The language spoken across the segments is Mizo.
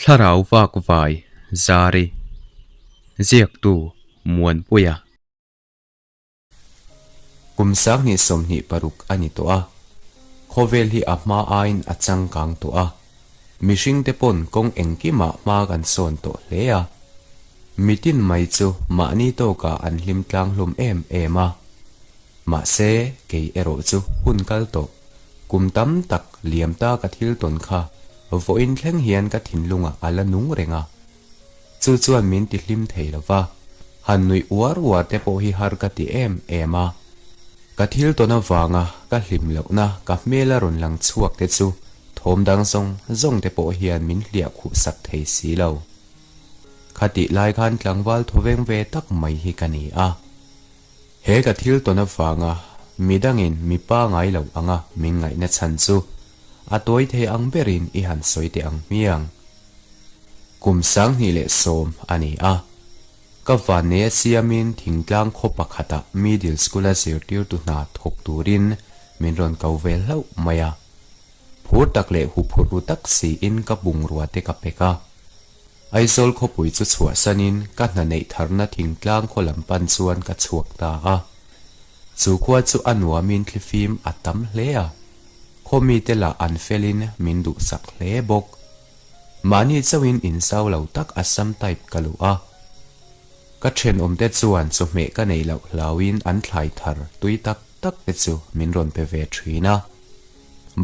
Thlarau Vakvai Zari Ziaktu Muanpuia. Kum 2026 a ni tawh a, khawvel hi a hma aiin a changkang tawh a, mihringte pawn kawng engkimah hma kan sawn tawh hle a. Mitin mai chu mahni tawkah an hlim tlang hlawm em em a. Mahse, kei erawh chu hun kal tawh. Kum tam tak liam ta ka thil tawn kha vawiin thleng hian ka thinlungah a la nung reng a. Chu chuan min ti hlim thei lo va, han nuih uar uar te pawh hi har ka ti em em a. Ka thil tawn avanga ka hlim lohna ka hmel a rawn lang chhuak te chu thawm dang zawng zawng te pawh hian min hliah khuh sak thei si lo. Khatih lai khan tlangval thawveng ve tak mai hi ka ni a. He ka thil tawn avanga midangin mi pangai lo anga min ngaihna chhan chu a tawi thei ang berin i han sawi teh ang hmiang. Kum 2010 a ni a, ka vannei a siamin thingtlang khaw pakhatah middle school-a zirtirtu hna thawk turin min rawn ko ve hlauh mai a. Phur tak leh huphurh ru tak siin ka bungrua te ka pek a. Aizawl khawpui chu chhuahsanin ka hna neih tharna thingtlang khaw lam pan chuan ka chhuak ta a. Chu khua chu a nuamin thlifim a tam hle a, khaw mite lah an felin min duhsak hle bawk. Mahni chauhin inzau lo tak Assam type ka luh a. Ka thenawmte chuan chawhmeh ka neih loh hlauin an thlai thar tui tak tak te chu min rawn pe ve thin a.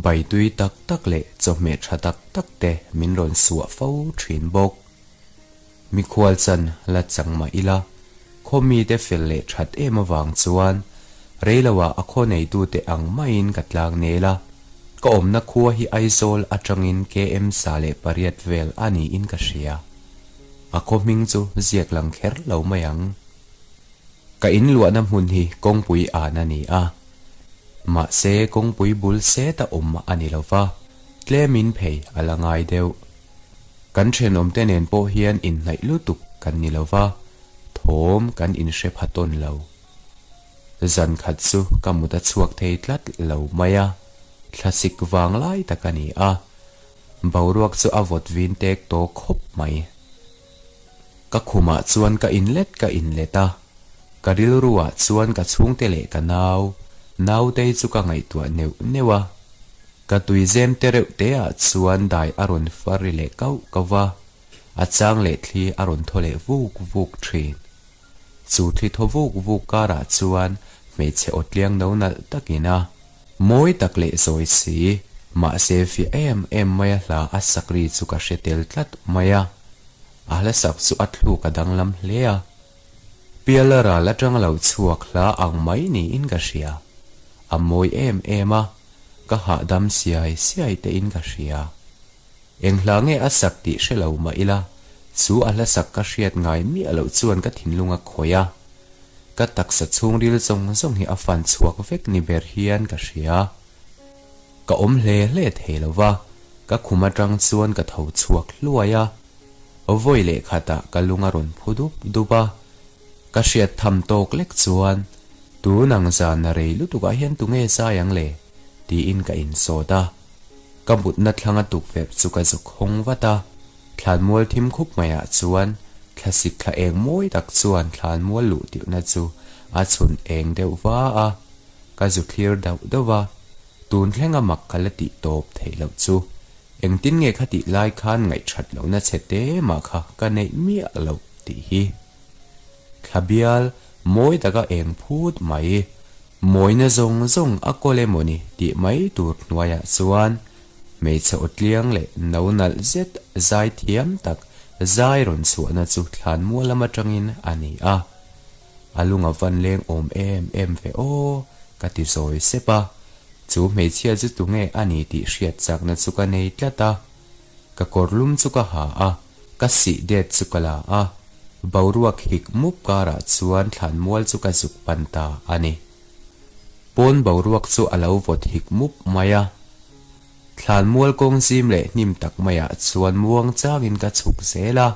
Bai tui tak tak leh chawhmeh tha tak tak te min rawn suah fo thin bawk. Mikhual chan la chang mah ila, khaw mite fel leh that em avang chuan reiloah a khaw neitute ang maiin ka tlang nel a, ka awmna khua hi Aizawl atangin KM 108 vel a niin ka hria. A khaw hming chu ziak lang kher lo mai ang. Ka inluahna hmun hi kawngpui an a ni a. Mahse kawngpui bul set a awm a ni lo va, tlemin phei a la ngai deuh. Kan thenawmte nen pawh hian inhnaih lutuk kan ni lo va, thawm kan inhre pha tawn lo. Zan khat chu ka mut a chhuak thei tlat lo mai a, thlasik vang lai tak a ni a, boruak chu a vawt vin tek tawh khawp mai. Ka khumah chuan ka inlet ka inlet a, ka rilruah chuan ka chhungte leh ka nau, nautei chu ka ngaihtuah neuh neuh a. Ka tuizem te reuh te ah chuan dai a rawn far ri leh kauh kauh va, a chang leh thli a rawn thaw leh vuk vuk thin. Chu thli thaw vuk vuk karah chuan hmeichhe aw tliang no nalh takin a mawi tak leh zawi si, mahse fiah em em maia hla a sak ri chu ka hre tel tlat mai a. A hla sak chu a thluk a danglam hle a. Piala ral atanga lo chhuak hla ang mai niin ka hria. A mawi em em a, ka hahdam siai siai tein ka hria. Eng hla nge a sak tih hre lo mah ila, chu a hla sak ka hriat ngai miah loh chuan ka thinlung a khawih a. Ka taksa chhungril zawng zawng hi a fan chhuak vek ni ber hian ka hria. Ka awm hle hle thei lo va, ka khum atang chuan ka tho chhuak hluai a. Vawi leh khatah ka lung a rawn phu dup dup a, ka hriat tham tawk lek chuan, Tun ang zan a rei lutukah hian tunge zai ang le? tiin ka insawt a. Ka mutna thlanga tukverh chu ka zuk hawng vat a, thlanmual thim khup maiah chuan thlasik thla eng mawi tak chuan thlanmual luh tirhna chu a chhun eng deuh va a, ka zu thlir dauh dauh va, tun thlenga mak ka la tih tawp theih loh chu. Engtin nge kha tih lai khan ngaihthat lohna chhe te mah kha ka neih miah loh tih hi. Thla bial mawi taka eng phut mai, mawina zawng zawng a kawl emawni tih mai tur hnuaiah chuan hmeichhe awtliang leh no nalh zet zai thiam tak zai rawn chhuahna chu thlanmual lam atangin a ni a. A lung a van leng awm em em ve aw, ka ti zawi sep a. Chu hmeichhia chu tunge a ni tih hriat chakna chu ka nei tlat a. Ka kawr lum chu ka ha a, ka sih det chu ka la a. Boruak hik mup karah chuan thlanmual chu ka zuk pan ta a ni. Pawn boruak chu a lo vawt hik mup mai a. Thlanmual kawng zim leh hnim tak maiah chuan muang changin ka chhuk zel a,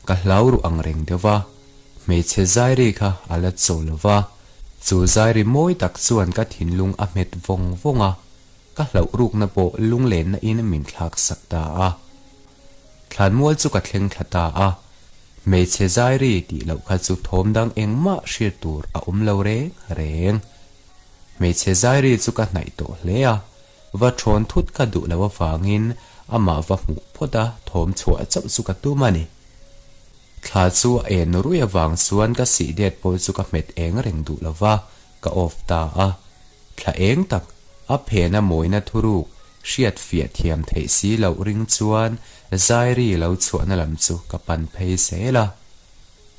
ka hlau ruh ang reng deuh va. Hmeichhe zairi kha a la chaw lo va, chu zairi mawi tak chuan ka thinlung a hmet vawng vawng a, ka hlauh rukna pawh lunglenna in min thlak sak ta a. Thlanmual chu ka thleng thla ta a, hmeichhe zairi tih loh kha chu thawm dang engmah hriat tur a awm lo reng reng. Hmeichhe zairi chu ka hnaih tawh hle a, va thawn thut ka duh loh avangin amah va hmuh phawt a thawm chhuah chauh chu ka tum a ni. Thla chu a en rui avang chuan ka sih det pawh chu ka hmet eng reng duh lo va, ka off ta a. Thla eng tak, a phena mawina thuruk hriat fiah thiam theih si loh ring chuan Zairi lo chhuahna lam chu ka pan phei zel a.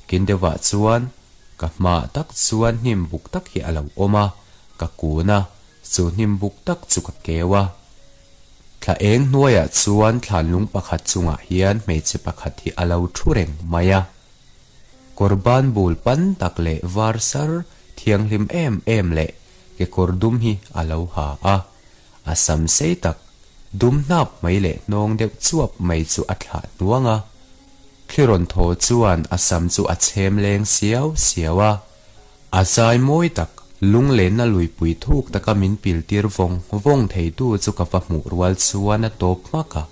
Kin deuhah chuan ka hmaah tak chuan hnim buk tak hi a lo awm a, ka kun a, chu hnim buk tak chu ka keu a. Thla eng hnuaiah chuan thlanlung pakhat chungah hian hmeichhe pakhat hi a lo thu reng mai a. Kawr ban bul pan tak leh var sar thianghlim em em leh kekawr dum hi a lo ha a. A sam sei tak, dum hnap mai leh hnawng deuh chuap mai chu a thlah hnuang a. Thli rawn thaw chuan a sam chu a chhem leng siau siau a. A zai mawi tak, lunglenna luipui thuk taka min pil tir vawng vawng theitu chu ka va hmuh rual chuan a tawp hmak a.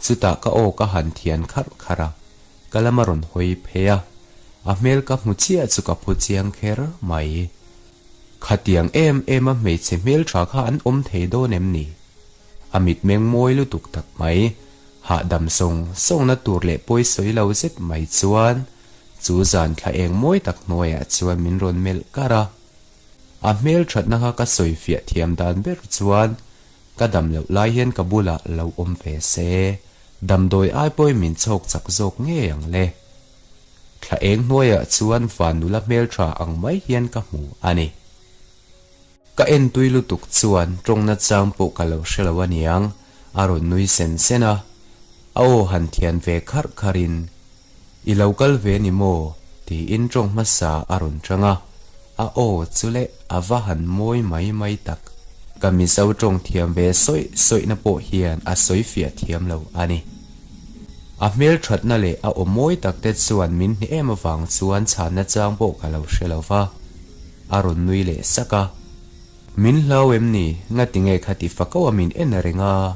Chutah ka aw ka han thian kharh kharh a, ka lama rawn hawi phei a. A hmel ka hmu chiah chu ka phu chiang kher mai. Khatiang em em a hmeichhe hmeltha kha an awm thei dawn em ni? A mitmeng mawi lutuk tak mai, hahdam sawng sawngna tur leh pawi sawi lo zet mai chuan Chu zan thla eng mawi tak hnuaiah chuan min rawn melh kar a. A hmel thatna kha ka sawi fiah thiam dan ber chuan ka dam loh lai hian ka bulah lo awm ve se, damdawi ai pawhin min chhawk chak zawk ngei ang le. Thla eng hnuaiah chuan van nula hmeltha ang mai hian ka hmu a ni. Ka en tui lutuk chuan tawngna chang pawh ka lo hre lo aniang, a rawn nui sen sen a. A aw han thian ve kharh kharhin, I lo kal ve ni maw? tiin tawng hmasa a rawn chang a. A aw chu leh a va han mawi mai mai tak. Ka Mizo tawng thiam ve sawi sawihna pawh hian a sawi fiah thiam lo a ni. A hmelthatna leh a aw mawi tak te chuan min hne em avang chuan chhanna chang pawh ka lo hre lo va. A rawn nui leh sak a. Min hlau em ni? Ngati nge kha ti fako a min en reng a?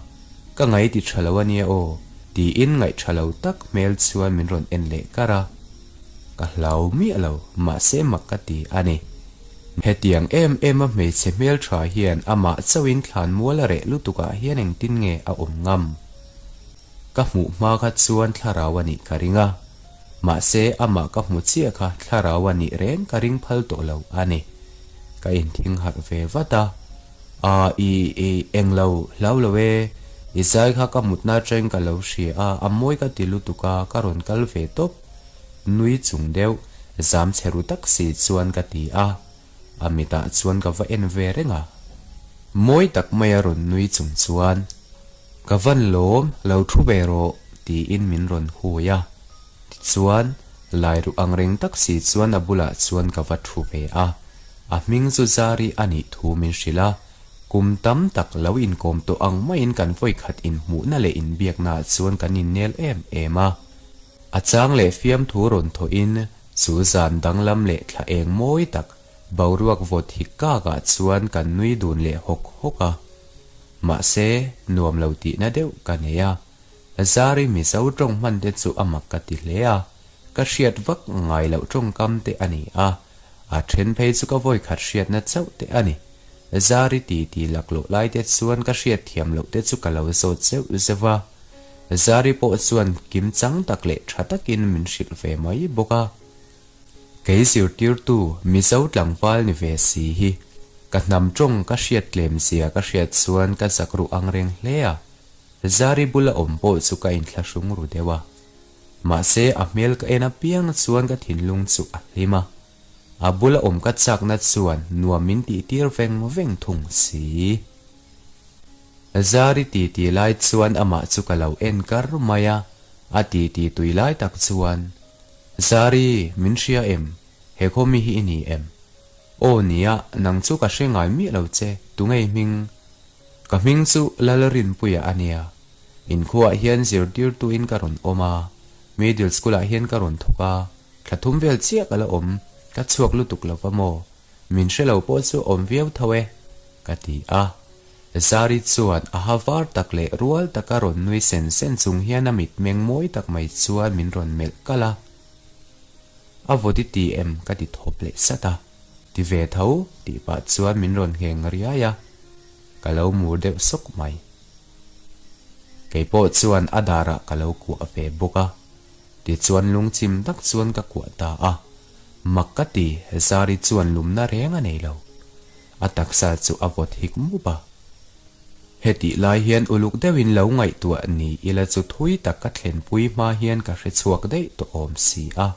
Ka ngai ti tha lo a nia aw, tiin ngaih tha lo tak hmel chuan min rawn en leh kar a. Ka hlau miah lo, mahse mak ka ti a ni. Hetiang em em a hmeichhe hmel tha hian amah chauhin thlan mual a reh lutuk ah hian engtin nge a awm ngam? Ka hmuh hma kha chuan thlarau a nih ka ring a, mahse amah ka hmu chiah kha thlarau a nih reng ka ring phal tawh lo a ni. Ka inthing harh ve vat a, Aa i i englo hlau lo e, i zai kha ka mutna atangin ka lo hria a, a mawi ka ti lutuk a, ka rawn kal ve tawp. Nui chung deuh, zam chhe ru tak si chuan ka ti a, a mitah chuan ka va en ve reng a. Mawi tak maia rawn nui chung chuan. Ka van lawm, lo thu ve rawh, tiin min rawn hui a. Tichuan, lai ruh ang reng tak si chuan a bulah chuan ka va thu ve a. A hming chu Zari a nih thu min hrilh a. Kum tam tak lo inkawm tawh ang maiin kan vawikhat inhmuhna leh inbiaknaah chuan kan innel em em a. A chang leh fiamthu rawn thawhin chu zan danglam leh thla eng mawi tak boruak vawt hik kakah chuan kan nui dun leh hawk hawk a. Mahse, nuam lo tihna deuh ka nei a. Zari Mizo tawng hman te chu a mak ka ti hle a, ka hriat vak ngai loh tawngkam te a ni a, a then phei chu ka vawikhat hriatna chauh te a ni. Zari ti ti laklawh lai te chuan ka hriat thiam loh te chu ka lo zawt zeuh zeuh a. Zari pawh chuan kim chang tak leh tha takin min hrilh ve mai bawk a. Kei zirtirtu Mizo tlangval ni ve si hi ka hnam tawng ka hriat tlem zia ka hriat chuan ka zak ruh ang reng hle a, Zari bula awm pawh chu ka inthlahrung ru deuh a. Mahse a hmel ka en apiang chuan ka thinlung chu a hlim a, a bula awm ka chakna chuan nuam min tihtir veng veng thung si. Zari titi lai chuan amah chu ka lo en kar mai a, a titi tui lai tak chuan Zari, min hria em? He khaw mi hi i ni em? Aw nia, nang chu ka hre ngai miah lo che, tunge i hming? Ka hming chu Lalrinpuia a nia. Inkhuaah hian zirtirtuin ka rawn awm a, middle school-ah hian ka rawn thawk a, thla thum vel chiah ka la awm, ka chhuak lutuk lo va maw? Min hre lo pawh chu awm viau tho e, ka ti a. Zari chuan a ha var tak leh rual taka rawn nui sen sen chung hian a mitmeng mawi tak mai chuan min rawn melh kalh a. A vawt i ti em? ka ti thawp leh sat a. Ti ve tho, tih pah chuan min rawn ngheng riai a. Ka lo mur deuh sawk mai. Kei pawh chuan a darah ka lo kuah ve bawk a. Tichuan lungchim tak chuan ka kuah ta a. Mak ka ti, Zari chuan lumna reng a nei lo. A taksa chu a vawt hik mup a. Hetih lai hian uluk deuhin lo ngaihtuah ni ila chu thui tak ka thlenpui hma hian ka hre chhuak daih tawh awm si a.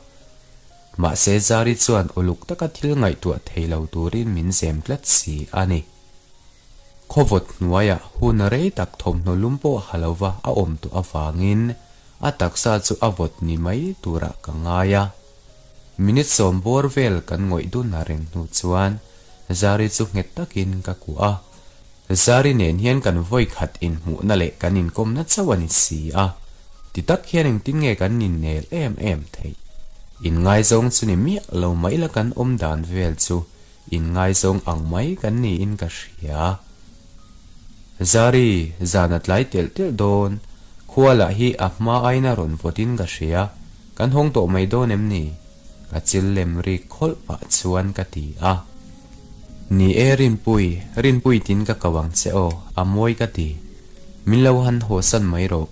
Mahse Zari chuan uluk taka thil ngaihtuah thei lo turin min zem tlat si a ni. Khawvawt hnuaiah hun rei tak thawmhnaw lum pawh ha lova a awm tawh avangin a taksa chu a vawt ni mai turah ka ngai a. Minute sawm bawr vel kan ngawih dun a reng hnu chuan Zari chu nghet takin ka kuah a. Zari nen hian kan vawi khat inhmuhna leh kan inkawmna chauh a ni si a. Ti tak hian engtin nge kan innel em em theih? Inngaizawng chu ni miah lo mai la kan awm dan vel chu Inngaizawng ang mai kan niin ka hria. Zari, zan a tlai telh telh dawn. Khua lah hi a hma aiin a rawn vawtin ka hria. Kan hawng tawh mai dawn em ni? Ka chil lem rik khawlh pah chuan ka ti a. Ni e Rinpui, Rinpui tin ka ko ang che aw, a mawi ka ti. Min lo han hawsan mai rawh.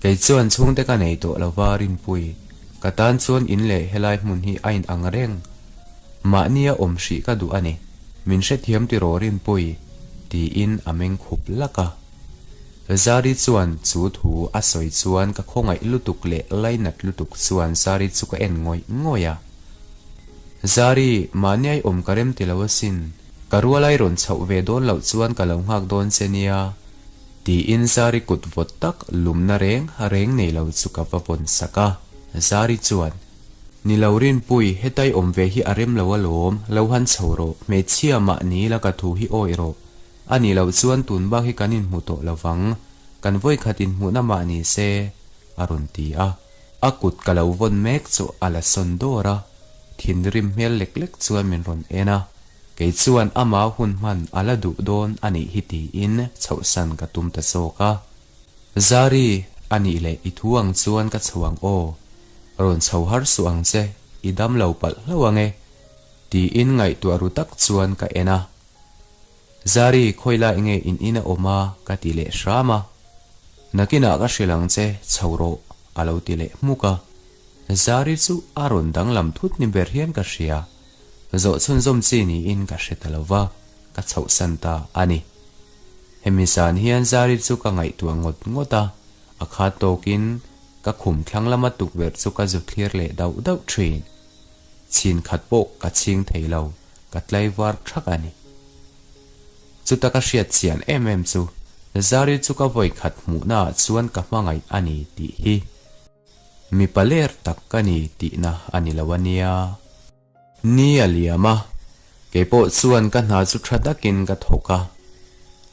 Kei chuan chhungte ka nei tawh lova Rinpui, ka tan chuan in leh helai hmun hi a in ang reng. Mahnia awm hrih ka duh a ni, min hrethiam tiraw Rinpui? tiin a meng khup lak a. Zari chuan chu thu a sawi chuan ka khawngaih lutuk leh lainat lutuk chuan Zari chu ka en ngawih ngawih a. Zari, mahnia i awm ka rem ti lo asin, ka rualai rawn chhoh ve dawn loh chuan ka lo nghak dawn che nia. Tiin Zari kut vawt tak lumna reng reng nei lo chu ka va vawn sak a. Zari chuan, Ni lo Rinpui, hetai awm ve hi a rem lo alawm, lo han chho rawh, hmeichhia mah ni la ka thu hi awi rawh. A nih loh chuan tun bak hi kan inhmu tawh lo vang, kan vawikhat inhmuhna mah ni se, a rawn ti a. A kut ka lo vawn mek chu a la sawn dawr a, thinrim hmel lek lek chuan min rawn en a. Kei chuan ama hun hman a la duh dawn a nih hi tiin chhohsan ka tum ta zawk a. Zari, a nih leh i thu ang chuan ka chho ang aw. Rawn chho har suh ang che, i dam lo palh hlauh ang e, tiin ngaihtuah ru tak chuan ka en a. Zari, khawi lai nge in in a awm a? ka ti leh hram a. Nakinah ka hrilh ang che, chho rawh, a lo ti leh hmuk a. Zari chu a rawn danglam thut ni ber hian ka hria. Zawh chhunzawm chi niin ka hre ta lo va, ka chhohsan ta a ni. Hemi zan hian Zari chu ka ngaihtuah ngawt ngawt a, a khat tawkin ka khum thlang lama tukverh chu ka zu thlir leh dauh dauh thin. Chhin khat pawh ka chhing thei lo, ka tlaivar thak a ni. Chuta ka hriat chian em em chu Zari chu ka vawi khat hmuhnaah chuan ka hmangaih a ni tih hi. Mipa ler tak ka ni tihna a ni lo a nia. Ni a liam a, kei pawh chuan ka hna chu tha takin ka thawk a.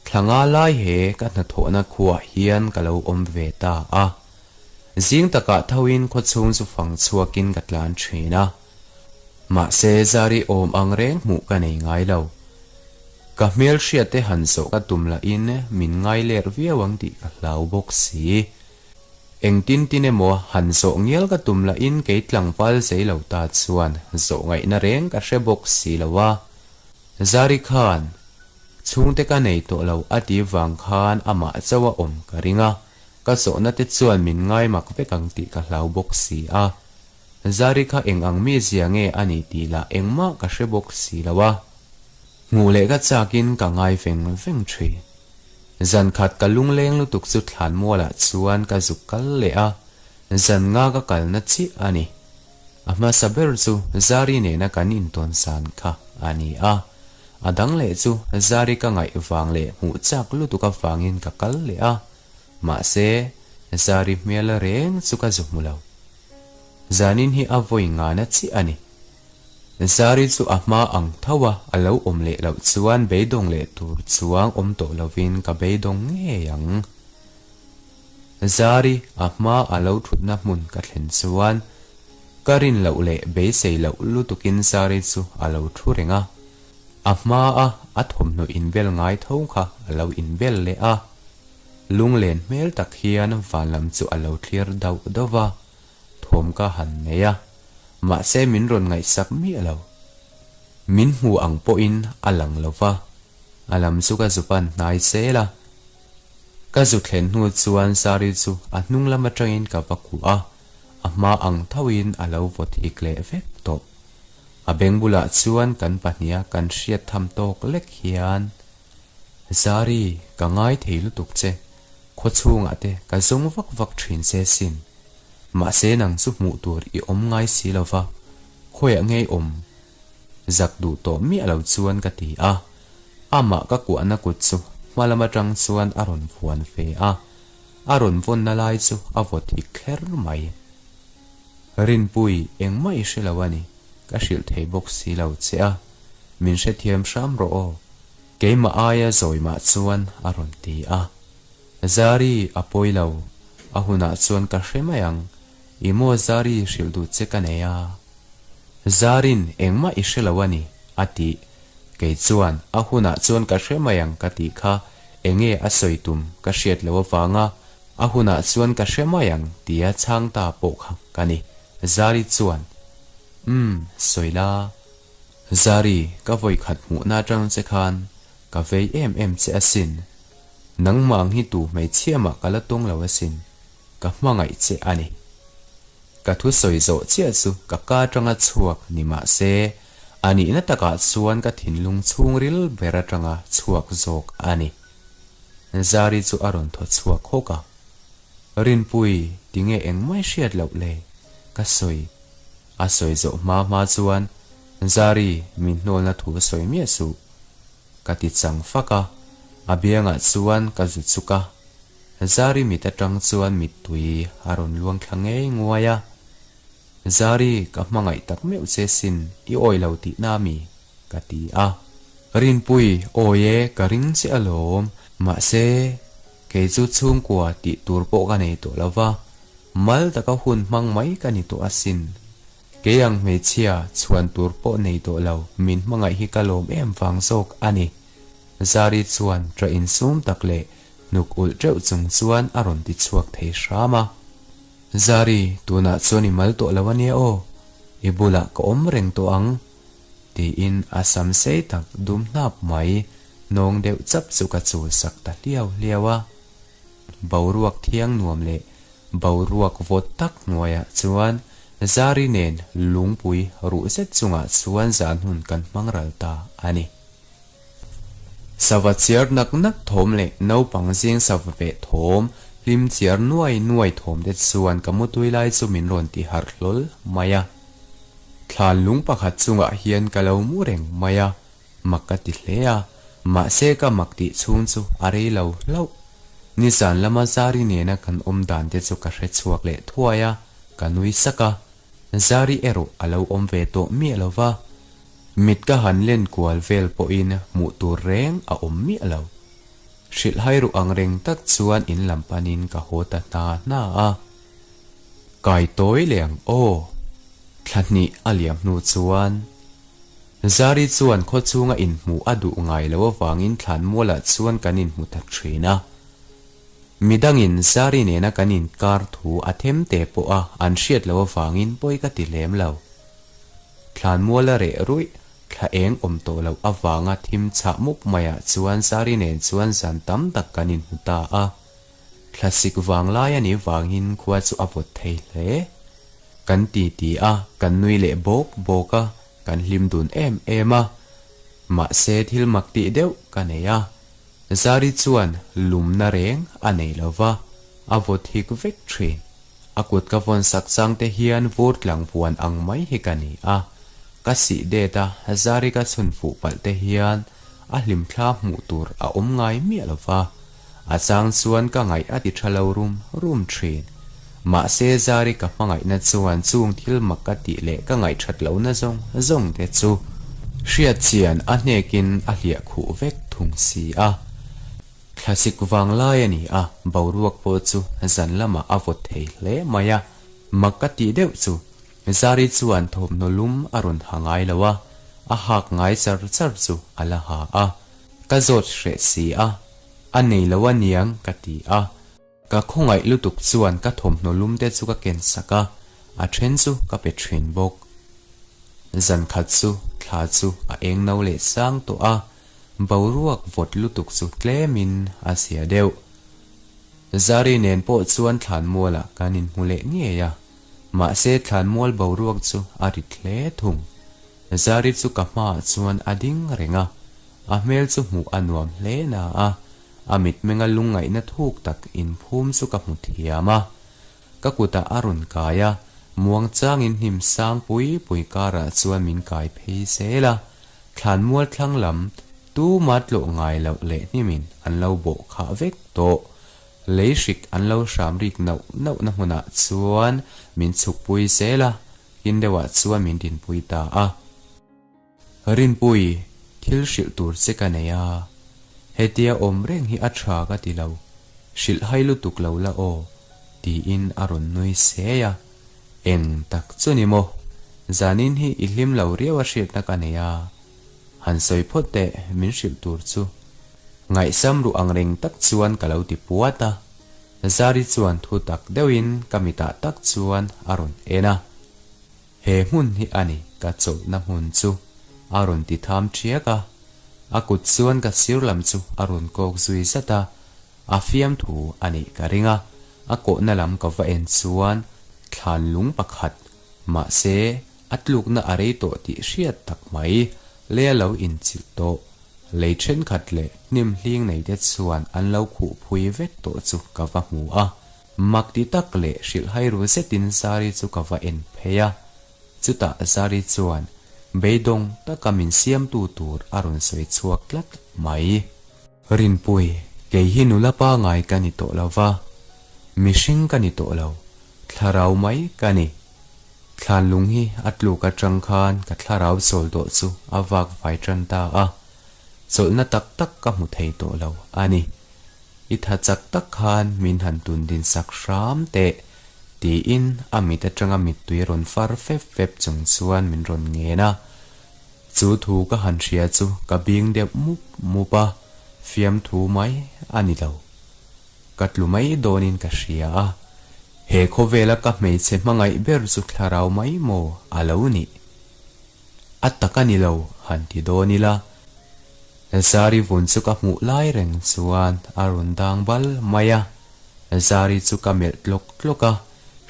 Thla nga lai he ka hnathawhna khuaah hian ka lo awm ve ta a. Zing takah thoin khawchhung chu fang chhuakin ka tlan thin a. Mahse Zari awm ang reng hmuh ka nei ngai lo. Ka hmel hriatte han zawh ka tum lahin min ngai ler viau ang tih ka hlau bawk si. Engtin tin emaw han zawh ngial ka tum lahin kei tlangval zei lo ta chuan zawh ngaihna reng ka hre bawk si lo a. Zari khan chhungte ka nei tawh lo a ti vang khan amah chauh a awm ka ring a, ka zawhna te chuan min ngai mak vek ang tih ka hlau bawk si a. Zari kha eng ang mizia nge a nih tih lah engmah ka hre bawk si lo a. Hmuh leh ka chakin ka ngai veng veng thin. Zan khat ka lungleng lutuk chu thlanmualah chuan ka zuk kal leh a, zan nga ka kalna chiah a ni. A hmasa ber chu Zari nena kan intawn san kha a ni a, a dang leh chu Zari ka ngaih vang leh hmuh chak lutuk avangin ka kal leh a, mahse Zari hmel reng chu ka zu hmu lo. Zanin hi a vawi ngana chiah a ni. Zari chu a hma ang tho a, a lo awm leh loh chuan beidawng leh tur chuang awm tawh lovin ka beidawng ngei ang. Zari a hma a lo thutna hmun ka thlen chuan ka rin loh leh beisei loh lutukin Zari chu a lo thu reng a. A hma a a thawmhnaw inbel ngai tho kha a lo inbel leh a. Lunglen hmel tak hian van lam chu a lo thlir dauh dauh va, thawm ka han nei a, mahse min rawn ngaihsak miah lo. Min hmu ang pawhin a lang lo va, a lam chu ka zu pan hnai zel a. Ka zu thlen hnu chuan Zari chu a hnung lam atangin ka va kuah a, a hma ang thoin a lo vawt hik leh vek tawh. A beng bulah chuan kan pahniha kan hriat tham tawk lek hian, Zari, ka ngai thei lutuk che, khaw chhungah te ka zawng vak vak thin che sin. Mahse nang chu hmuh tur i awm ngai si lo va, khawiah ngei awm zak duh tawh miah lo chuan ka ti a. Amah ka kuahna kut chu hma lam atang chuan a rawn vuan ve a, a rawn vawnna lai chu a vawt hik kher mai. Rinpui, engmah i hre lo a ni, ka hrilh thei bawk si lo che a, min hrethiam hram rawh aw, keimah aia zawi mah chuan a rawn ti a. Zari, a pawi lo, a hunah chuan ka hre mai ang, i maw Zari hrilh duh che ka nei a. Zarin, engmah i hre lo a ni, a ti. Kei chuan, a hunah chuan ka hre mai ang ka tih kha, enge a sawi tum ka hriat loh avanga A hunah chuan ka hre mai ang tia chhang ta pawh kha ka ni. Zari chuan, Umm, sawi la. Zari, ka vawikhat hmuhna atang che khan ka vei em em che asin. Nangmah ang hi tu hmeichhia mah ka la tawng lo asin. Ka hmangaih che a ni. Ka thu sawi zawh chiah chu ka ka atanga chhuak ni mah se, a nihna takah chuan ka thinlung chhungril ber atanga chhuak zawk a ni. Zari chu a rawn thaw chhuak hawk a. Rinpui, tinge engmah i hriat loh le? Ka sawi. A sawi zawh hma hma chuan, Zari, min hnawlna thu sawi miah suh. Ka ti chang fak a, a biangah chuan ka zu chuk a. Zari mit atang chuan mittui a rawn luang thla ngei nguai a. Zari, ka hmangaih tak meuh che sin, i awi lo tihna mi? Ka ti a. Rinpui, awi e, ka ring che alawm. Mahse, kei chu chhungkua tih tur pawh ka nei tawh lo va, mal taka hun hmang mai ka ni tawh asin. Kei ang hmeichhia chhuan tur pawh nei tawh lo, min hmangaih hi ka lawm em vang zawk a ni. Zari chuan ṭah insum tak leh hnuk ulh ṭeuh chung chuan a rawn ti chhuak thei hram a. Zari, tunah chuan i mal tawh lo ania aw, i bulah ka awm reng tawh ang, tiin a sam sei tak dum hnap mai hnawng deuh chap chu ka chul sak ta hliau hliau a. Boruak thiang nuam leh boruak vawt tak hnuaiah chuan Zari nen lungpui ruh zet chungah chuan zan hun kan hmang ral ta a ni. Sava chiar nak nak thawm leh naupang zing sava veh thawm, hlim chiar nuai nuai thawm te chuan ka mutui lai chu min rawn ti harh hlawl mai a. Thlan lung pakhat chungah hian ka lo mu reng mai a, mak ka ti hle a, mahse ka mak tih chhung chu a rei lo hlauh. Nizan lama Zari nena kan awm dan te chu ka hre chhuak leh thuai a, ka nui sak a, Zari erawh a lo awm ve tawh miah lo va. Mit ka han len kual vel pawhin hmuh tur reng a awm miah lo. Hrilhhai ruh ang reng tak chuan in lam panin ka haw ta hna hna a. Kai tawi leh ang aw. Thla hnih a liam hnu chuan Zari chuan khaw chhunga inhmuh a duh ngai lo avangin thlanmualah chuan kan inhmu ta thin a. Midangin Zari nena kan inkar thu a them te pawha an hriat loh avangin pawi ka ti lem lo. Thlanmual a reh ruih, thla eng awm tawh loh avanga thim chhah mup maiah chuan Zari nen chuan zan tam tak kan inhmu ta a. Thlasik vang lai a nih vangin khua chu a vawt thei hle. Kan ti ti a, kan nui leh bawk bawk a, kan hlim dun em em a. Mahse thil mak tih deuh ka nei a. Zari chuan lumna reng a nei lo va, a vawt hik vek thin. A kut ka vawn sak chang te hian vur tlang vuan ang mai hi ka ni a, ka sih det a, Zari ka chhun fuh palh te hian a hlimthla hmuh tur a awm ngai miah lo va, a chang chuan ka ngaih a ti tha lo rum rum thin. Mahse Zari ka hmangaihna chuan chung thil mak ka tih leh ka ngaihthat lohna zawng zawng te chu hriat chian a hnekin a hliah khuh vek thung si a. Thlasik vang lai a ni a, boruak pawh chu zan lamah a vawt thei hle mai a, mak ka tih deuh chu Zari chuan thawmhnaw lum a rawn ha ngai lo a, A hak ngai char char chu a la ha a, ka zawt hreh si a, a nei lo a niang ka ti a. Ka khawngaih lutuk chuan ka thawmhnaw lum te chu ka ken sak a, a then chu ka pe thin bawk. Zan khat chu thla chu a eng no leh sang tawh a, boruak vawt lutuk chu tlemin a zia deuh. Zari nen pawh chuan thlanmualah kan inhmu leh ngei a, mahse thlanmual boruak chu a rit hle thung. Zari chu ka hmaah chuan a ding reng a, a hmel chu hmuh a nuam hle na a, a mitmenga lungngaihna thuk tak inphum chu ka hmu thiam a. Ka kutah a rawn kai a, muangchangin hnim sang pui pui karah chuan min kai phei zel a, thlanmual thlang lam tuma tlawh ngai loh leh hnimin an lo bawh khah vek tawh. Lei hrik an lo hram rik nauh nauhna hmunah chuan min chhukpui zel a, kin deuhah chuan min dinpui ta a. Rinpui, thil hrilh tur che ka nei a, hetia awm reng hi a tha ka ti lo, hrilh hai lutuk lo la aw, tiin a rawn nui sei a. Eng tak chu ni maw? Zanin hi i hlim lo riau a hriatna ka nei a, han sawi phawt teh min hrilh tur chu. Ngaihsam ruh ang reng tak chuan ka lo ti puat a, Zari chuan thu tak deuhin ka mitah tak chuan a rawn en a. He hmun hi a ni ka chawlhna hmun chu a rawn ti tham ṭhiak a, a kut chuan ka sir lam chu a rawn kawk zui zat a, a fiamthu a nih ka ring a, a kawhna lam ka va en chuan thlan lung pakhat, mahse a tlukna a rei tawh tih hriat tak mai, lei a lo inchilh tawh, lei thenkhat leh hnim hling nei te chuan an lo khuh phui vek tawh chu ka va hmu a. Mak ti tak leh hrilhhai ru zetin Zari chu ka va en phei a, chutah Zari chuan beidawng taka min siamtu tur a rawn sawi chhuak tlat mai. Rinpui, kei hi nula pangai ka ni tawh lo va, mihring ka ni tawh lo, thlarau mai ka ni. Thlanlung hi a tluk atang khan ka thlarau chawl tawh chu a vak vai tan ta a, chawlhna tak tak ka hmu thei tawh lo a ni. I tha chak tak khan min han tun din sak hram teh, tiin a mit atanga mittui rawn far fep fep chung chuan min rawn ngen a. Chu thu ka han hria chu ka bing deuh mup mup a, fiamthu mai a ni lo. Ka tlu mai dawnin ka hria a, he khawvela ka hmeichhe hmangaih ber chu thlarau mai maw a lo nih? A tak a ni lo han ti dawn ila. Zari vun chu ka hmuh lai reng chuan a rawn dang bal mai a, Zari chu ka melh tlawk tlawk a,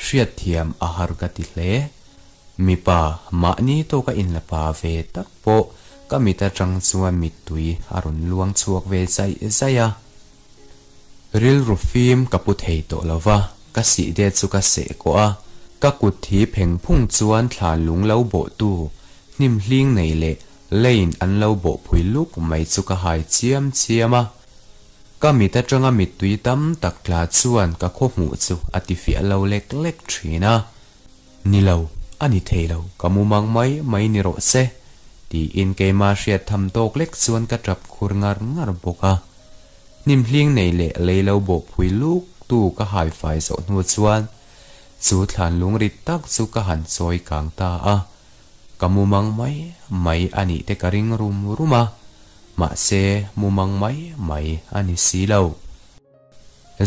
hriatthiam a har ka ti hle. Mipa mahni tawka inla pa ve tak pawh ka mit atang chuan mittui a rawn luang chhuak ve zaih zaih a. Rilru fim ka pu thei tawh lo va, ka sih det chu ka seh kawh a, ka kut thi pheng phung chuan thla lung lo bawhtu hnim hling nei leh leiin an lo bawhpui luk mai chu ka hai chiam chiam a. Ka mit atanga mittui tam tak tla chuan ka khaw hmuh chu a ti fiah lo lek lek thin a. Ni lo, a ni thei lo, ka mumang mai mai ni rawh se, tiin keima hriat tham tawk lek chuan ka tap khur ngar ngar bawk a. Hnim hling nei leh lei lo bawhpui luk tu ka hai fai zawh hnu chuan chu thlan lungrit tak chu ka han chawi kang ta a, ka mumang mai mai a nih te ka ring rum rum a, mahse mumang mai mai a ni si lo.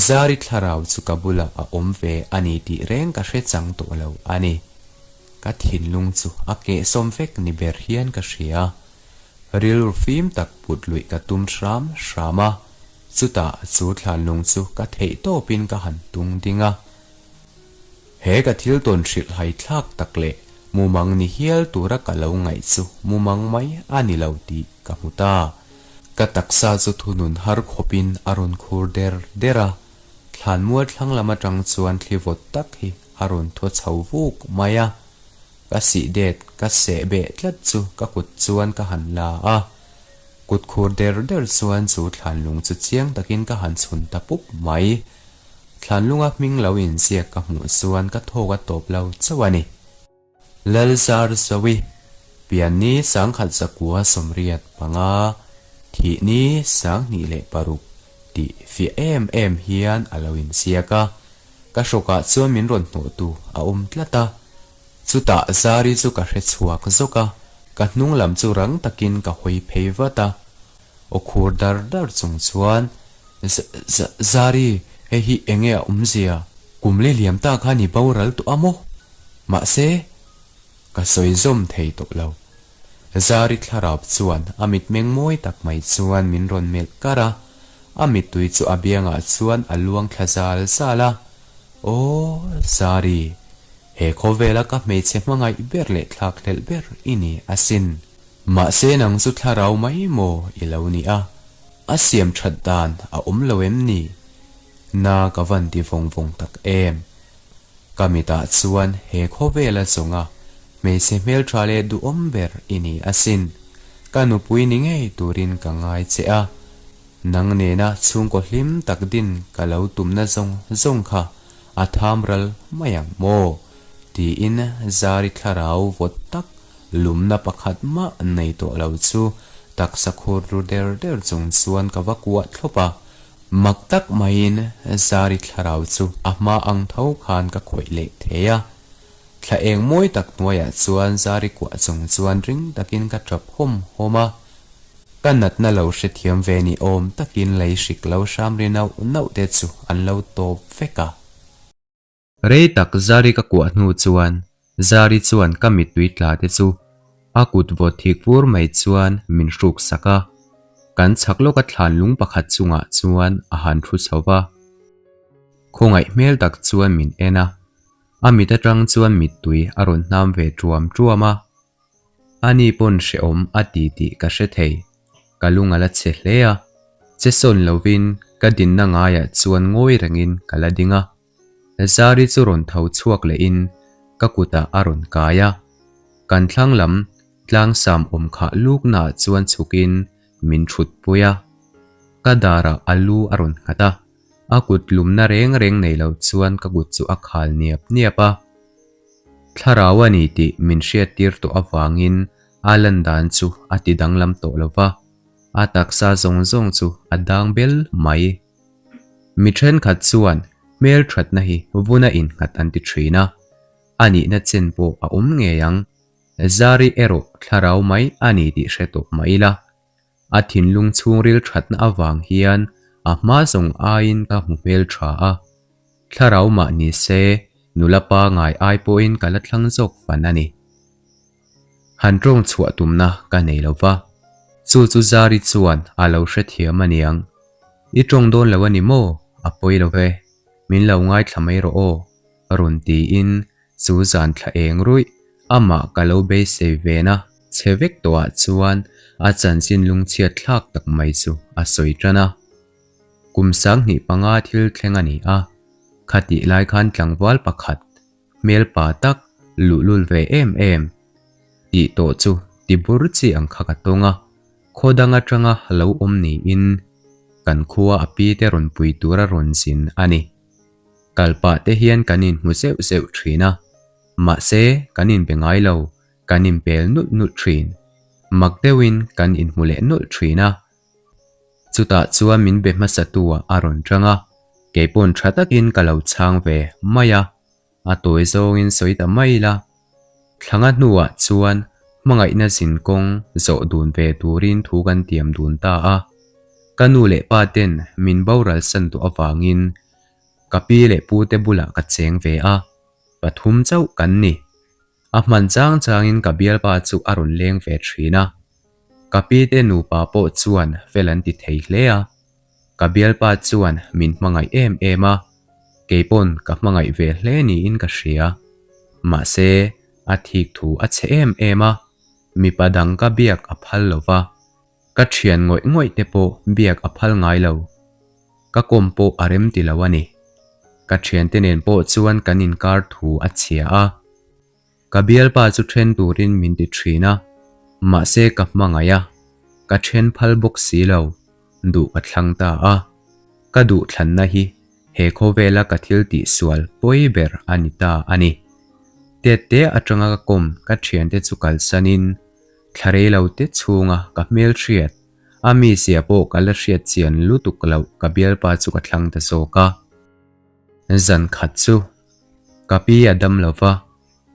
Zari thlarau chu ka bulah a awm ve a ni tih reng ka hre chang tawh lo a ni. Ka thinlung chu a kehsawm vek ni ber hian ka hria. Rilru fim tak put luih ka tum hram hram a, chutah chu thlanlung chu ka theih tawpin ka han tung ding a. He ka thil tawn hrilh hai thlak tak leh mumang ni hial tura ka lo ngaih chu mumang mai a ni lo tih ka hmu ta. Ka taksa chu thunun har khawpin a rawn khur der der a, thlanmual thlang lam atang chuan thli vawt tak hi a rawn thaw chho vuk mai a. Ka sih det ka seh beh tlat chu ka kut chuan ka han la a, kut khur der der chuan chu thlanlung chu chiang takin ka han chhun ta pup mai. Thlanlunga hming lo inziak ka hmuh chuan ka thawk a tawp lo chauh a ni. Lalzar Zawi, Pianni sangkhat zakua 85, thihni 2006 tih fiah em em hian a lo inziak a, ka hrawkah chuan min rawn hnawhtu a awm tlat a. Chutah Zari chu ka hre chhuak zawk a. Ka hnung lam chu rang takin ka hawi phei vat a, aw khur dar dar chung chuan, Zari, hei hi eng nge a awmzia? Kum li liam ta khan i boral tawh a maw? Mahse, ka sawi zawm thei tawh lo. Zari thlarau chuan a mitmeng mawi tak mai chuan min rawn melh kar a, a mittui chu a biangah chuan a luang thla zal zal a, Aw, Zari, he khawvela ka hmeichhe hmangaih ber leh thlakhlelh ber i ni asin. Mahse nang chu thlarau mai maw i lo ni a, a siam that dan a awm lo em ni? Na ka van ti vawng vawng tak em. Ka mitah chuan he khawvela zawnga hmeichhe hmeltha leh duhawm ber i ni asin. Ka nupui ni ngei turin ka ngai che a, nang nena chhungkaw hlim tak din ka lo tumna zawng zawng kha a tham ral mai ang maw? tiin Zari thlarau vawt tak Lumna pakhat mah nei tawh lo chu taksa khur ru der der chung chuan ka va kuah thlawp a, mak tak maiin Zari thlarau chu a hma ang tho khan ka khawih leh thei a. Thla eng mawi tak hnuaiah chuan Zari kuah chung chuan ring takin ka tap hawm hawm a, ka natna lo hrethiam ve ni awm takin lei hrik lo hram ri nauh nauh te chu an lo tawp vek a. Rei tak Zari ka kuah hnu chuan Zari chuan ka mittui tla te chu a kut vawt thik vur mai chuan min hruk sak a, kan chhak lawka thlan lung pakhat chungah chuan a han thu chho va. Khawngaih hmel tak chuan min en a, a mit atang chuan mittui a rawn hnam ve tuam tuam a. Ani pawn hrehawm a ti tih ka hre thei, ka lung a la chhe hle a, che sawn lovin ka dinna ngaiah chuan ngawi rengin ka la ding a. Zari chu rawn tho chhuak lehin ka kutah a rawn kai a, kan thlang lam tlangsam awm khah luknaah chuan chhukin min thutpui a, ka darah a lu a rawn nghat a, a kut lumna reng reng nei lo chuan ka kut chu a khal niap niap a. Thlarau a ni tih min hriattir tawh avangin a lan dan chu a ti danglam tawh lo va, a taksa zawng zawng chu a dang bel mai. Mi thenkhat chuan hmel thatna hi vuna innghat an ti thin a, a nihna chen pawh a awm ngei ang. Zari erawh thlarau mai a ni tih hre tawh mah ila, a thinlung chhungril thatna avang hian a hma zawng aiin ka hmu hmel tha a. Thlarau mah ni se, nula pangai ai pawhin ka la thlang zawk fan a ni. Han tawng chhuah tumna ka nei lo va, chu chu Zari chuan a lo hrethiam a niang. I tawng dawn lo a ni maw? A pawi lo ve, min lo ngaithla mai rawh aw, rawn tiin chu zan thla eng ruih amah ka lo beisei vena chhe vek tawhah chuan a chanchin lungchhiat thlak tak mai chu a sawi tan a. Kum 2005 thil thleng a ni a, khatih lai khan tlangval pakhat, Hmelpa tak, luhlul ve em em tih tawh chu ti bur chi ang kha ka tawng a, khaw dang atanga lo awm niin kan khua a pi te rawn pui tura rawn zin a ni. Kal pah te hian kan inhmu zeuh zeuh thin a, mahse kan inbe ngai lo, kan inpel nulh nulh thin. Mak deuhin kan inhmu leh nulh thin a. Chutah chuan min be hmasatu ah a rawn tang a, kei pawn tha takin ka lo chhang ve mai a, a tawi zawngin sawi ta mai ila. Thlanga hnuah chuan hmangaihna zin kawng zawh dun ve turin thu kan tiam dun ta a, ka nu leh pa ten min boral san tawh avangin ka pi leh pu te bulah ka cheng ve a, pathum chauh kan ni. A hman chang changin ka bialpa chu a rawn leng ve thin a, ka pi te nupa pawh chuan fel an ti thei hle a, ka bialpa chuan min hmangaih em em a, kei pawn ka hmangaih ve hle niin ka hria. Mahse, a thik thu a chhe em em a, mipa dang ka biak a phal lo va, ka thian ngawih ngawih te pawh biak a phal ngai lo. Ka kawm pawh a rem ti lo a ni. Ka thiante nen pawh chuan kan inkar thu a chhia a. Ka bialpa chu then turin min ti thin a, mahse ka hmangaih a, ka then phal bawk si lo, duh ka thlang ta a. Ka duh thlanna hi he khawvela ka thil tihsual pawi ber a ni ta a ni. Tette atanga ka kawm ka thiante chu kalsanin thla rei lo te chhunga ka hmelhriat A mizia pawh ka la hriat chian lutuk loh ka bialpa chu ka thlang ta zawk a. Zan khat chu ka pi a dam lo va,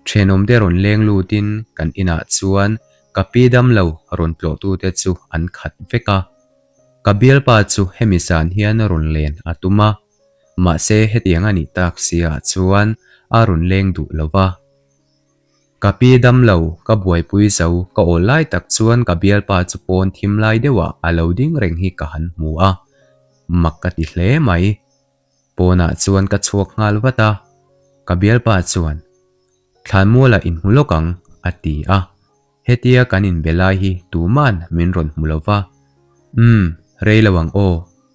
thenawmte rawn leng lutin kan inah chuan Ka pi damlo rawn tlawhtute chu an khat vek a. Ka bialpa chu hemi zan hian rawn len a tum a, mahse hetiang a nih tak siah chuan a rawn leng duh lo va. Ka pi damlo ka buaipui zo ka awl lai tak chuan ka bialpa chu pawn thim lai deuhah a lo ding reng hi ka han hmu a, mak ka ti hle mai. Pawnah chuan ka chhuak nghal vat a, ka bialpa chuan, Thlanmualah inhmu lawk ang, a ti a. Hetia kan inbe lai hi tuman min rawn hmu lo va. Umm, rei lo ang aw,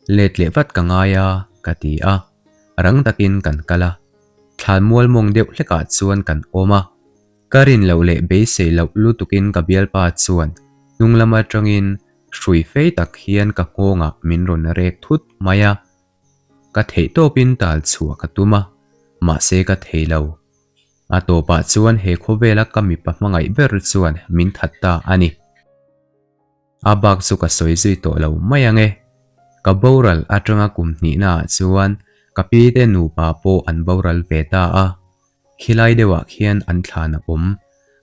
let leh vat ka ngai a, ka ti a. Rang takin kan kal a. Thlanmual mawng deuh hlekah chuan kan awm a. Ka rin loh leh beisei loh lutukin ka bialpa chuan hnung lam atangin hrui fei tak hian ka nghawngah min rawn rek thut mai a. Ka theih tawpin tal chhuah ka tum a, mahse ka thei lo. A tawpah chuan he khawvela ka mipa hmangaih ber chuan min that ta a ni. A bak chu ka sawi zui tawh lo mai ang e. Ka boral atanga kum hnihnaah chuan ka pi te nupa pawh an boral ve ta a. Khilai deuhah khian an thlan a awm.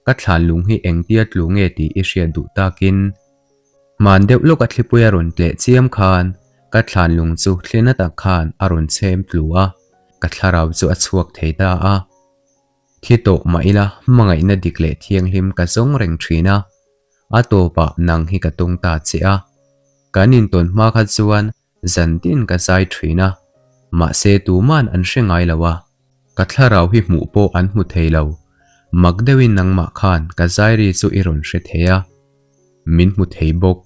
Ka thlan lung hi engtia tlu nge tih i hriat duh takin. Hman deuh lawka thlipui a rawn tleh chiam khan ka thlan lung chu thlina tak khan a rawn chhem tlu a, ka thlarau chu a chhuak thei ta a. Thi tawh mah ila hmangaihna dik leh thianghlim ka zawng reng thin a, a tawpah nang hi ka tawng ta che a. Kan intawn hma kha chuan Zan tin ka zai thin a, mahse tuman an hre ngai lo a, ka thlarau hi hmuh pawh an hmu thei lo. Mak deuhin nangmah khan ka zai ri chu i rawn hre thei a, min hmu thei bawk.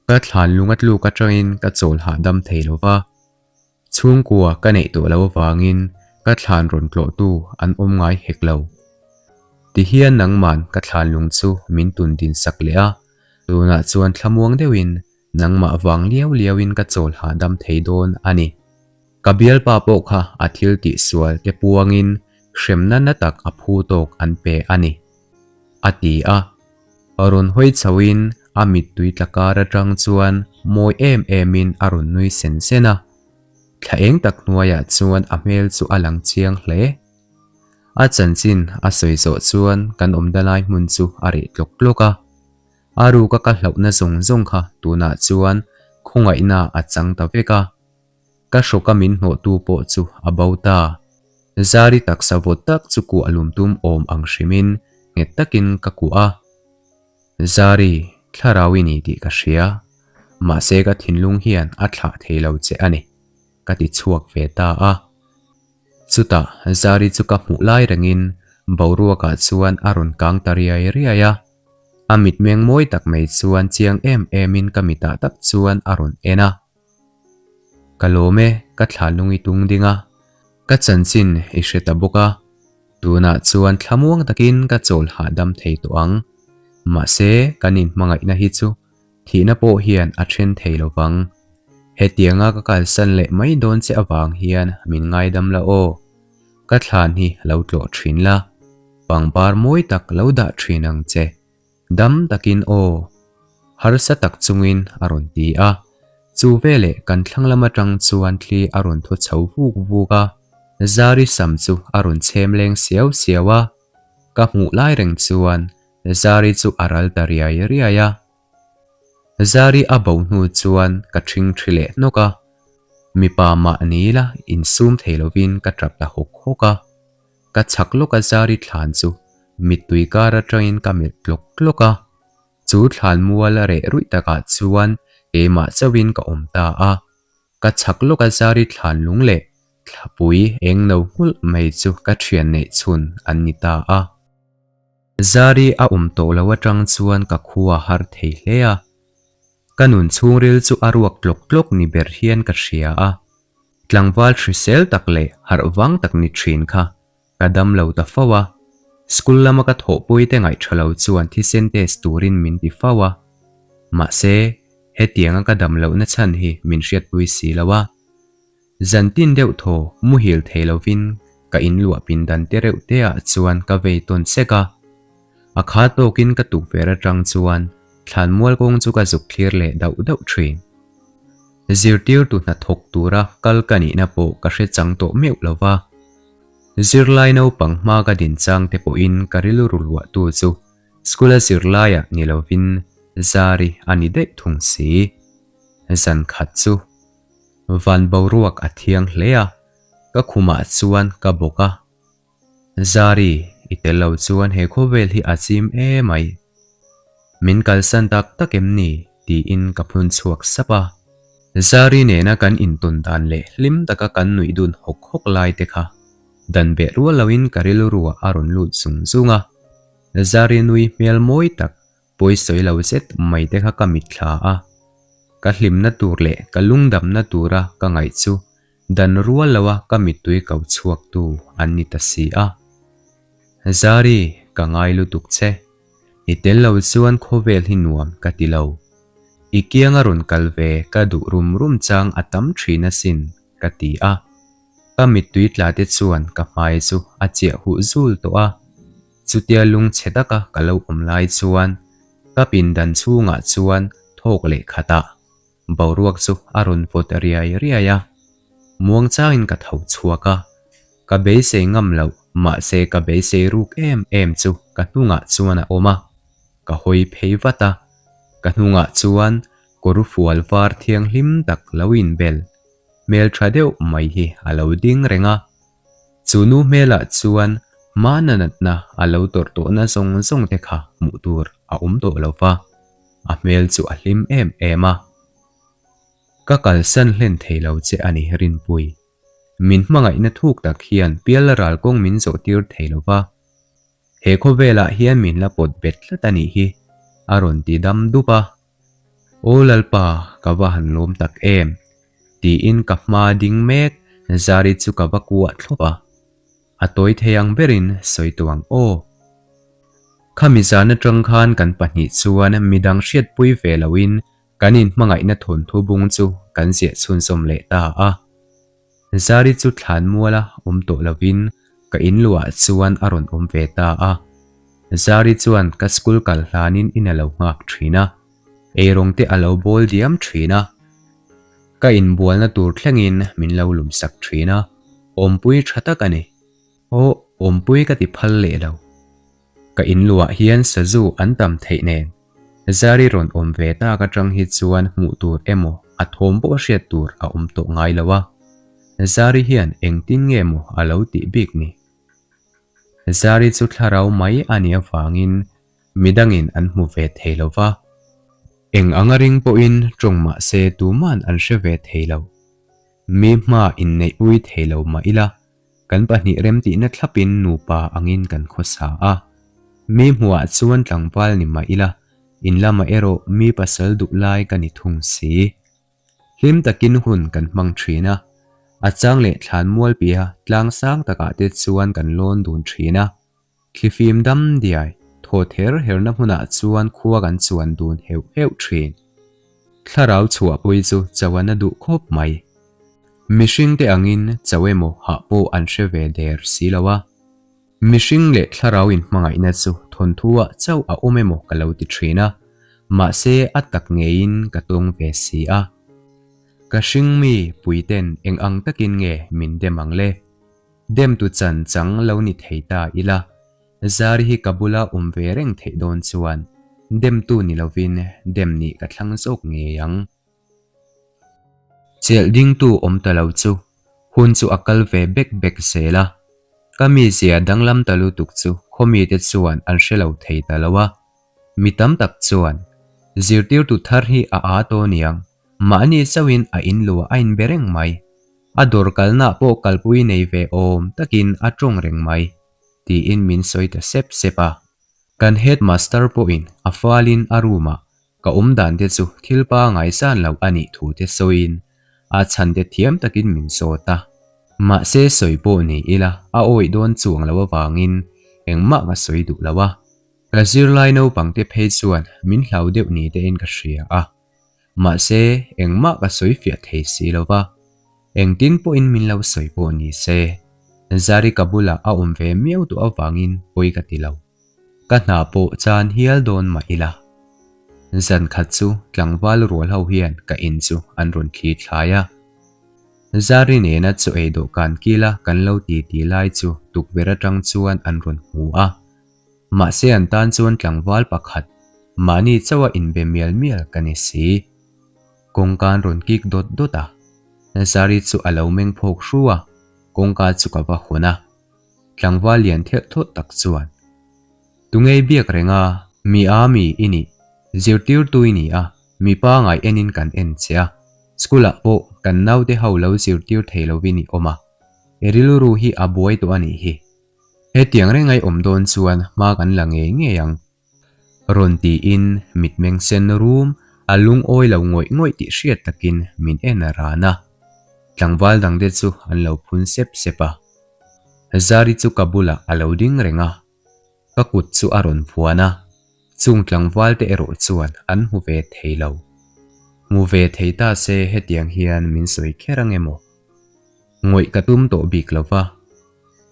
Ka thlan lung a tluk atangin ka chawl hahdam thei lo va, chhungkua ka neih tawh lo avangin ka thlan rawn tlawhtu an awm ngai hek lo. Tihian nangman ka thlan lung chu min tun din sak leh a, tunah chuan thlamuang deuhin Nangmah vang liau liauin ka chawl hahdam thei dawn a ni. Ka bialpa pawh kha a thil tih sual te puangin hremna na tak a phu tawk an pe a ni. A ti a. Rawn hawi chhoin a mittui tla kar atang chuan mawi em emin a rawn nui sen sen a. Thla eng tak hnuaiah chuan a hmel chu a lang chiang hle. A chanchin a sawi zawh chuan kan awmda lai hmun chu a reh tlawk tlawk a. A ruka ka hlauhna zawng zawng kha tunah chuan khawngaihna a chang ta vek a, ka hrawka min hnawhtu pawh chu a bo ta. Zari taksa vawt tak chu kuah lum tum awm ang hrimin nghet takin ka kuah a. Zari, thlarau i ni tih ka hria, mahse ka thinlung hian a thlah thei lo che a ni, ka ti chhuak ve ta a. Chutah Zari chu ka hmuh lai rengin boruakah chuan a rawn kang ta riai riai a. A mitmeng mawi tak mai chuan chiang em emin ka mitah tak chuan a rawn en a. Ka lawm e, ka thla lung i tung ding a. Ka chanchin i hre ta bawk a. Tunah chuan thlamuang takin ka chawl hahdam thei tawh ang. Mahse, kan inhmangaihna hi chu thihna pawh hian a then thei lo vang. Hetianga ka kalsan leh mai dawn che avang hian min ngaidam la aw. Ka thlan hi lo tlawh thin la. Pangpar mawi tak lo dah thin ang che. Dam takin aw. Harsa tak chungin a rawn ti a. Chu veleh kan thlang lam atang chuan thli a rawn thaw chho vuk vuk a. Zari sam chu a rawn chhem leng siau siau a. Ka hmuh lai reng chuan Zari chu a ral ta riai riai a. Zari a bo hnu chuan ka ṭhing ṭhi leh hnawk a. Mipa mah ni ila insum thei lovin ka ṭap ta hawk hawk a. Ka chhak lawka Zari thlan chu mittui kar atangin ka melh tlawk tlawk a. Chu thlan mual a reh ruih takah chuan keimah chauhin ka awm ta a. Ka chhak lawka Zari thlan lung leh thlapui eng no nghulh mai chu ka thian neih chhun an ni ta a. Zari a awm tawh lo atang chuan ka khua har thei hle a. Ka nun chhungril chu a ruak tlawk tlawk ni ber hian ka hria a. Tlangval hrisel tak leh harh vang tak ni thin kha ka dam lo ta fo a, school lama ka thawhpui te ngaih tha lo chuan thisen test turin min ti fo a, mahse hetianga ka dam lohna chhan hi min hriatpui si lo a. Zantin deuh thaw muhil thei lovin ka inluah pindan te reuh te ah chuan ka vei tawn sek a, a kha tawkin ka tukverh atang chuan thlanmual kawng chu ka zuk thlir leh dauh dauh thin. Zirtirtu hnathawk tura kal ka nihna pawh ka hre chang tawh meuh lo va. Zirlai naupang hma ka din chang te pawhin ka rilru luahtu chu. School a zirlaiah ni lovin Zari a ni daih thung si. Zan khat chu van boruak a thiang hle a, ka khumah chuan ka bawk a. Zari, i tel lo chuan he khawvel hi a chim emai. Min kalsan tak tak em ni? tiin ka phun chhuak sap a. Zari nena kan intawn dan leh hlim taka kan nuih dun hawk hawk lai te kha dan beh rual loin ka rilruah a rawn lut zung zung a. Zari nui hmel mawi tak pawi sawi lo zet mai te kha ka mitthla a. Ka hlimna tur leh ka lungdamna tura ka ngaih chu Dan rual loa ka mittui ko chhuaktu an ni ta si a. Zari, ka ngai lutuk che. I tel lo chuan khawvel hi nuam ka ti lo. I kianga rawn kal ve ka duh rum rum chang a tam thin asin, ka ti a. Ka mittui tla te chuan ka hmai chu a chiah huh zul tawh a. Chutia lungchhe taka ka lo awm lai chuan ka pindan chhungah chuan thawk leh khatah Boruak chu a rawn vawt riai riai a, muangchangin ka tho chhuak a, ka beisei ngam loh mahse ka beisei ruk em em chu ka hnungah chuan a awm a, ka hawi phei vat a, ka hnungah chuan kawr fual var thianghlim tak lo inbel hmeltha deuh mai hi a lo ding reng a, chu nu hmelah chuan hmana natna a lo tawrh tawhna zawng zawng te kha hmuh tur a awm tawh lo va. A hmel chu a hlim em em a. Ka kalsan hlen thei lo che a ni Rinpui. Min hmangaihna thuk tak hian pial ral kawng min zawh tir thei lo va. He khawvelah hian min la pawt bet tlat a nih hi, a rawn ti dam dup a. Aw Lalpa, ka va han lawm tak em! tiin ka hma ding mek Zari chu ka va kuah thlawp a. A tawi thei ang berin sawi tawh ang aw. Khami zan atang khan kan pahnih chuan midang hriatpui ve loin kan inhmangaihna thawnthu bung chu kan ziah chhunzawm leh ta a. Zari chu thlan muala awm tawh lovin ka in luah chuan a rawn awm ve ta a. Zari chuan ka school kal hlanin in a lo nghak thin a, eirawng te a lo bawl diam thin a. Ka inbualna tur thlengin min lo lumsak thin a, awmpui tha tak a ni. Aw, awmpui ka ti phal leh lo. Ka inluah hian sazu an tam theih nen, Zari rawn awm ve tak atang hi chuan hmuh tur emaw a thawm pawh hriat tur a awm tawh ngai lo a. Zari hian engtin nge maw a lo tih bik ni? Zari chu thlarau mai a nih avangin midangin an hmu ve thei lo va. Eng anga ring pawhin tawng mah se tuman an hre ve thei lo. Mi hma inneihpui thei lo mah ila, kan pahnih remtihna thlapin nupa angin kan khawsa a. Mi hmuhah chuan tlangval ni mah ila, in lamah erawh mi pasal duh lai ka ni thung si. Hlim takin hun kan hmang thin a, a chang leh thlan mualpiha tlang sang takah te chuan kan lawn dun thin a. Thlifim dam diai, thaw ther herna hmunah chuan khua kan chuan dun heuh heuh thin. Thlarau chhuahpui chu cho an a duh khawp mai. Mihring te angin cho emaw hah pawh an hre ve der si lo a. Mihring leh thlarau inhmangaihna chu thawnthu-ah chauh a awm emaw ka lo ti thin a, mahse a tak ngeiin ka tawng ve si a. Ka hringmi puiten eng ang takin nge min dem ang le? Demtu chan chang lo ni thei ta ila, Zari hi ka bula awm ve reng theih dawn chuan demtu ni lovin dem nih ka thlang zawk ngei ang. Chelh dingtu awm ta lo chu hun chu a kal ve bek bek zel a, ka mizia danglam ta lutuk chu khawmite chuan an hre lo thei ta lo a, mi tam tak chuan zirtirtu thar hi a aa tawh niang, mahni chauhin a inluah a inbe reng mai. A dawr kalnaah pawh kalpui nei ve awm takin a tawng reng mai, tiin min sawi ta sep sep a. Kan headmaster pawhin a falin a room-ah ka awm dan te chu thil pangai zan lo a nih thu te sawiin a chhan te thiam takin min zawt a. Mahse sawi pawh ni ila a awih dawn chuang lo avangin engmah ka sawi duh lo a. Ka zirlai naupang te phei chuan min hlau deuh ni tein ka hria a. Mahse, engmah ka sawi fiah thei si lo va, engtin pawhin min lo sawi pawh ni se, Zari ka bulah a awm ve miau tawh avangin pawi ka ti lo. Ka hna pawh chan hial dawn mah ila. Zan khat chu tlangval rual ho hian ka in chu an rawn thli thlai a. Zari nena chaw ei dawhkan kila kan lo ti ti lai chu tukverh atang chuan an rawn hmu a. Mahse an tan chuan tlangval pakhat mahni chauha inbe mial mial ka ni si. Kawngka an rawn kik dawt dawt a, Zari chu a lo meng phawk hru a, kawngka chu ka va hawn a. Tlangval lian thelh thawt tak chuan, Tungei biak reng a, mi a mi i nih, zirtirtu i ni a, mi pangai enin kan en che a, school ah pawh kan naute ho lo zirtir thei lovin i awm a, i rilru hi a buai tawh a nih hi. Hetiang reng ai awm dawn chuan hma kan la ngei ngei ang. Rawn tiin mitmeng sen rum a lungawi lo ngawih ngawih tih hriat takin min en a ran a. Tlangval dangte chu an lo phun sep sep a. Zari chu ka bulah a lo ding reng a, ka kut chu a rawn vuan a, chung tlangval te erawh chuan an hmu ve thei lo. Hmu ve thei ta se hetiang hian min sawi kher ang emaw? Ngawih ka tum tawh bik lo va.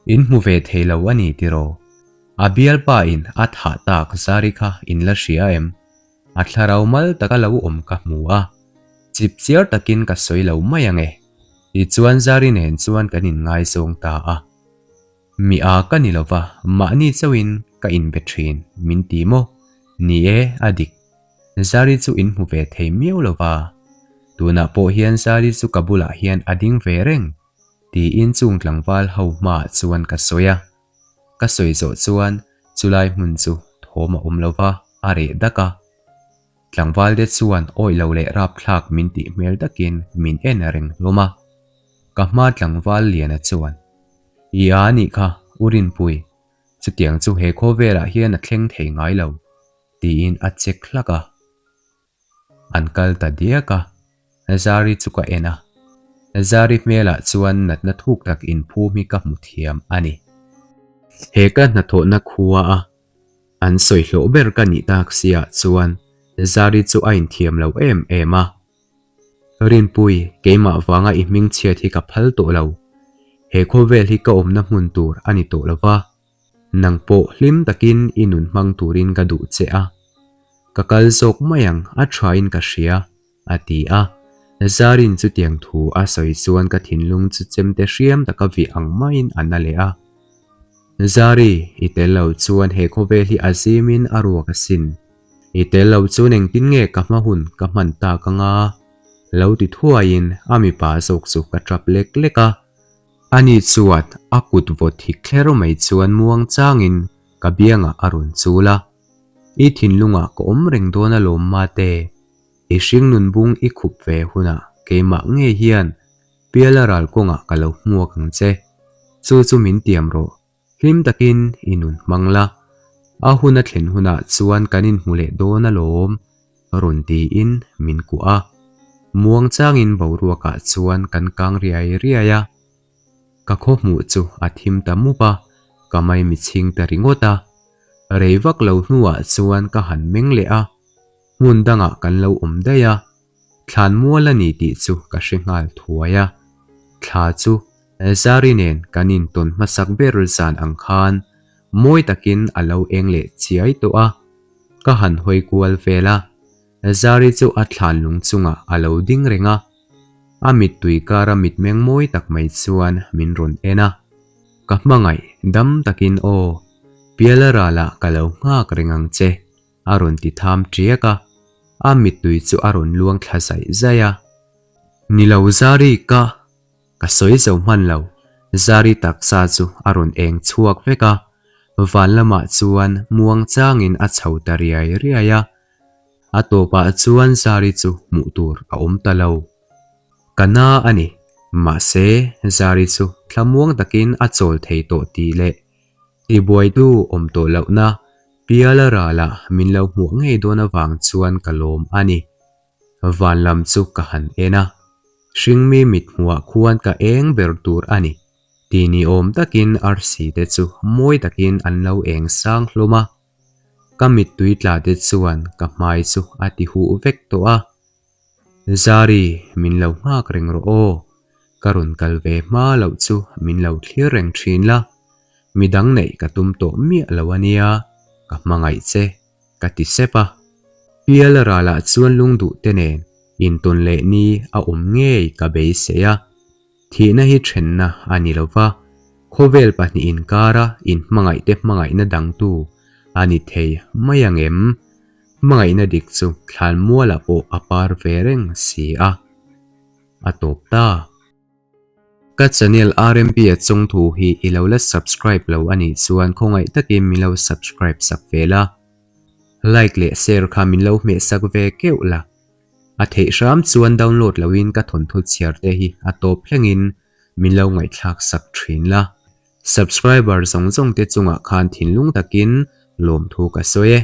In hmu ve thei lo a ni tiraw? A bialpa in a thah tak Zari kha in la hria em? A thlarau mal taka lo awm ka hmu a, chip chiar takin ka sawi lo mai ang e. Tichuan Zari nen chuan kan inngaizawng ta a. Mi a ka ni lova, mahni chauhin ka inbe thin, min ti maw? Ni e, a dik. Zari chu in hmu ve thei miau lova. Tunah pawh hian Zari chu ka bulah hian a ding ve reng, tiin chung tlangval ho hmaah chuan ka sawi a. Ka sawi zawh chuan chulai hmun chu thawm a awm lova, a reh dak a. Tlangval te chuan awih lo leh rapthlak min tih hmel takin min en reng hlawm a. Ka hma tlangval Liana chuan, I a nih kha, U Rinpui, chutiang chu he khawvelah hian a thleng thei ngai lo, tiin a chek hlak a. An kal ta diak a, Zari chu ka en a. Zari hmelah chuan natna thuk tak inphum hi ka hmu thiam a ni. He ka hnathawhna khua a an sawi hlawh ber ka nih tak siah chuan Zari chu a inthiam lo em em a. Rinpui, keimah vanga i hming chhiat hi ka phal tawh lo. He khawvel hi ka awmna hmun tur a ni tawh lo va. Nang pawh hlim takin i nun hmang turin ka duh che a, ka kal zawk mai ang a thain ka hria, a ti a. Zarin chutiang thu a sawi chuan ka thinlung chu chemte hriam taka vih ang maiin a na leh a. Zari, i tel lo chuan he khawvel hi a zimin a ruak asin. I tel lo chuan engtin nge ka hma hun ka hman tak anga? Lo ti thuaiin a mipa zawk chu ka tap lek lek a. Ani chuan a kut vawt hik thler mai chuan muang changin ka biangah a rawn chul a, I thinlungah ka awm reng dawn alawm mate, i hringnun bung i khup ve hunah keimah ngei hian Piala ral kawngah ka lo hmuak ang che, chu chu min tiam rawh. Hlim takin i nun hmang la, a hun a thlen hunah chuan kan inhmu leh dawn alawm, rawn tiin min kuah a. Muang changin boruakah chuan kan kang riai riai a. Ka khaw hmuh chu a thim ta mup a, ka maimichhing ta ringawt a. Rei vak lo hnuah chuan ka han meng leh a, hmun dangah kan lo awm daih a. Thlan mual a ni tih chu ka hre nghal thuai a, thla chu Zari nen kan intawn hmasak ber zan ang khan mawi takin a lo eng leh chiai tawh a, ka han hawi kual vel a, Zari chu a thlan lung chungah a lo ding reng a, a mittui kara mitmeng mawi tak mai chuan min rawn en a, ka hmangaih dam takin aw, Piala ralah ka lo nghak reng ang che. A rawn ti tham ṭiak a, a mittui chu a rawn luang thla zaih zaih a. Ni lo Zari ka, ka sawi zo hman lo, Zari taksa chu a rawn eng chhuak vek a, van lamah chuan muang changin a chho ta riai riai a, a tawpah chuan Zari chu hmuh tur a awm ta lo. Ka na a ni, mahse Zari chu thlamuang takin a chawl thei tawh tih leh I buaitu awm tawh lohna Piala ralah min lo hmuh ngei dawn avang chuan ka lawm a ni. Van lam chu ka han en a, hringmi mit hmuhah khuan ka eng ber tur a ni ti ni awm takin arsi te chu mawi takin an lo eng sang hlawm a. Ka mittui tla te chuan ka hmai chu a ti huh vek tawh a. Zari, min lo nghak reng rawh aw. Ka rawn kal ve hma loh chu min lo thlir reng thin la. Midang neih ka tum tawh miah lo a nia, ka hmangaih che, ka ti sep a. Piala ralah chuan lungduh te nen intawn leh ni a awm ngei ka beisei a. Thihna hi thenna a ni lo va, khawvel pahnih inkara inhmangaihte hmangaihna dangtu A ni thei mai ang em? Hmangaihna dik chu thlan mualah pawh a par ve reng si a. A tawp ta. Ka channel RMP a chung thu hi i lo la subscribe lo a nih chuan khawngaih takin min lo subscribe sak ve la. Like leh share kha min lo hmeh sak ve keuh la. A theih hram chuan download loin ka thawnthu chhiar te hi a tawp thlengin min lo ngaihthlak sak thin la. Subscriber zawng zawng te chungah khan thinlung takin lawmthu ka sawi e.